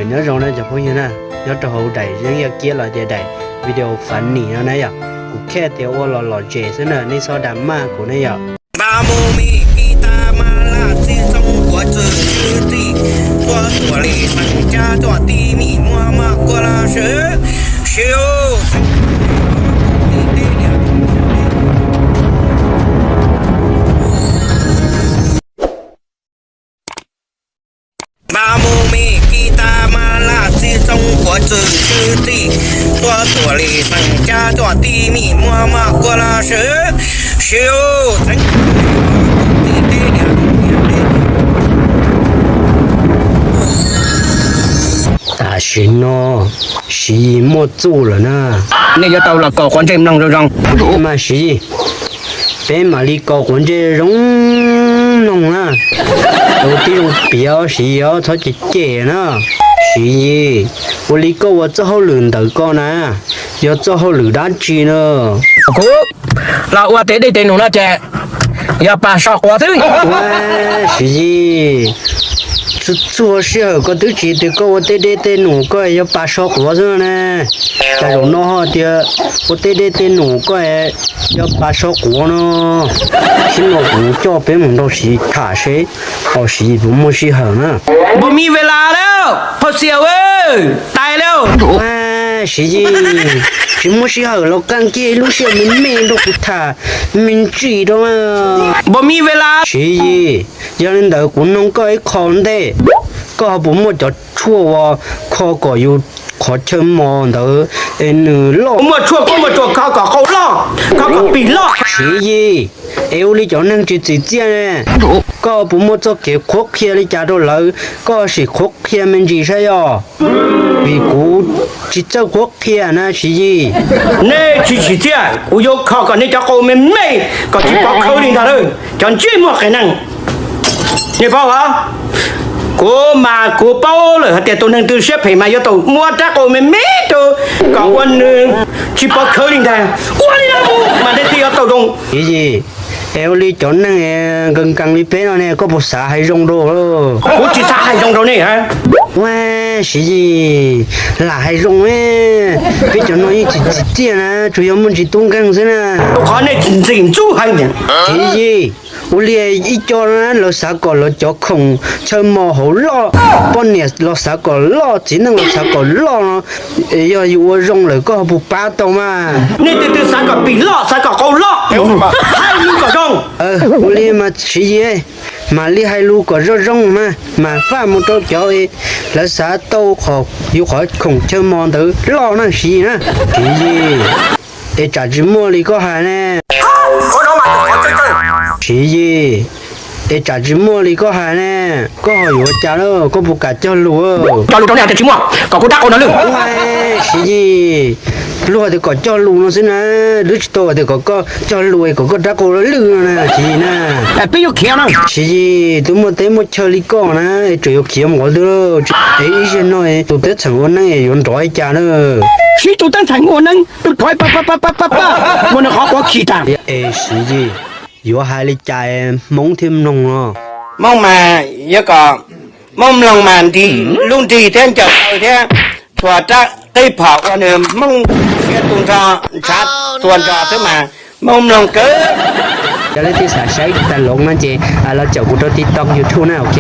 Nyob zoo na cov phooj ywg na, nyob rau hauv daim yeeb yaj kiab los tias daim video funny no na yom, kuv kheej tias ua los lom zem xwb na, nej txhob drama kuv ne yom. Ba mus mi ki ta ma la txij txoo kuav txwm txwv txij, tua tuam li xeem cab tuam tij mi muaj maj kua la swv, siv Npaj mus mi ki ta ma la txij txoo kuav txwm txwv txij, tua tuam li xeem cab tuam tij mi muaj maj kua la swv, siv txheeb txij teb niam. Tam sim no Siv Yis muaj txuj lawm na. Nej yuav tau los kaus quav ntsej mloog zoo zoo. Mas Siv Yis, peb mam li kaus quav ntsej zoo mloog na. Tus tib zoo piav Siv Yis os, txhob cem cem na. Siv Yis, ua li koj ua txoj hauj lwm ntawm ko na, yog txoj hauj lwm dab tsi na? Kuv los ua tes dej tes num no ces yog pas so quav xwb. Ua, Siv Yis, txhua sij hawm koj twb tsis tias koj ua tej dej tej num koj yog pas so quav xwb ne. Cas zaum no ho tias ua tej dej tej num koj yog pas so quav no. Sib no kuv coj peb mus nrog Siv tham seb ho Siv Yis puas muaj sij hawm na. Npus mi ve la lawm, phauj xias, tais lawm. Siv Yis, tsis muaj sij hawm los kaj kiag lub sij hawm me me nrog kuv tham me ntsis rau. Npus mi ve la. Siv Yis, yog li ntawd kuv noog koj ib qho ntej, koj ho puas muaj cov tshuaj uas kho kom yus qhov chaw mos ntawd es nws loj? Muaj tshuaj koj muaj tsuas kho kom qau loj, kho kom pim loj. Siv Yis, es ua li cov neeg tsis txim txiaj ne, koj puas muaj txoj kev qhuab qhia li cas rau lawv, koj sim qhuab qhia me ntsis saib yog, vim kuv tsis txawj qhuab qhia na Siv Yis. Nej tsis tsim txiaj, kuv yuav kho kom nej cov qau me me kom tsis pov khawv li ntag lawm, cov ntsej muag qias neeg. Nej paub os, kuv mas kuv paub lawm hais tias tus neeg twg siab phem mas yuav tau muab rab qau me me rau kom ua nws tsis pov khawv li ntag. Ua li no mas nej thiaj yuav tau zoo. Siv Yis, es ua li cov neeg nkees nkees li peb no ne koj puas xav hais zoo rau? Kuv tsis xav hais zoo rau nej. Ua, Siv Yis, lam hais zoo, peb cov no yeej tsis txim txiaj na, tsuas yog muaj ntsis tub nkeeg xwb na. Qhov nej ntxim ntxub heev. Siv Yis, ua li ib co lawv xav kom lawv cov khoom chaw mos hauv loj, poj niam los xav kom loj, txiv neej los xav kom loj no, yog yus ua zoo lawm koj ho puas pab tau mas? Nej tus twg xav kom pim loj, xav kom qau loj, hais lus kom zoo. Ua li mas Siv Yis, mam li hais lus kom zoo zoo mas, mam faj mus rau cov lawv xav tau yus qhov khoom chaw mos ntawd loj na Siv Yis na. Siv Yis, es tsam tsis muaj li koj hais ne. Siv Yis, es tsam tsis muaj li koj hais ne, koj ho yuav ua cas lawm, koj puas kam cog lus? Cog lus rau nej hais tias tsis muaj, kom kuv rab qau no lwj. Siv Yis, luag tias kom cog lus no xwb na, twb tsis tau tias kom koj cog lus es kom koj rab qau lwj no na Siv Yis na. Peb yuav khiav na. Siv Yis, tus muaj teb muaj chaw li koj na, es tseem yuav khiav mus qhov twg? Es ib zaug no tus teb txheem ua neeb yuav nrov li cas na? Sib tus teb txheem ua neeb, tus thov pa pa pa pa pa pa, ua nws qhov quav khi tag. Es Siv Yis, yuav hais li cas Hmoob thiaj mloog no? Hmoob mas yuav kom Hmoob mloog mas nrig lub nrig thiab ncaws taw thiab txhua rab qeb phom ua nws Hmoob thiab tu nrho ntshav tua nrho xwb mas Hmoob mloog kawg. Yog leej twg xav saib tas loos no ces los caum kuv rau TikTok, YouTube na, ok.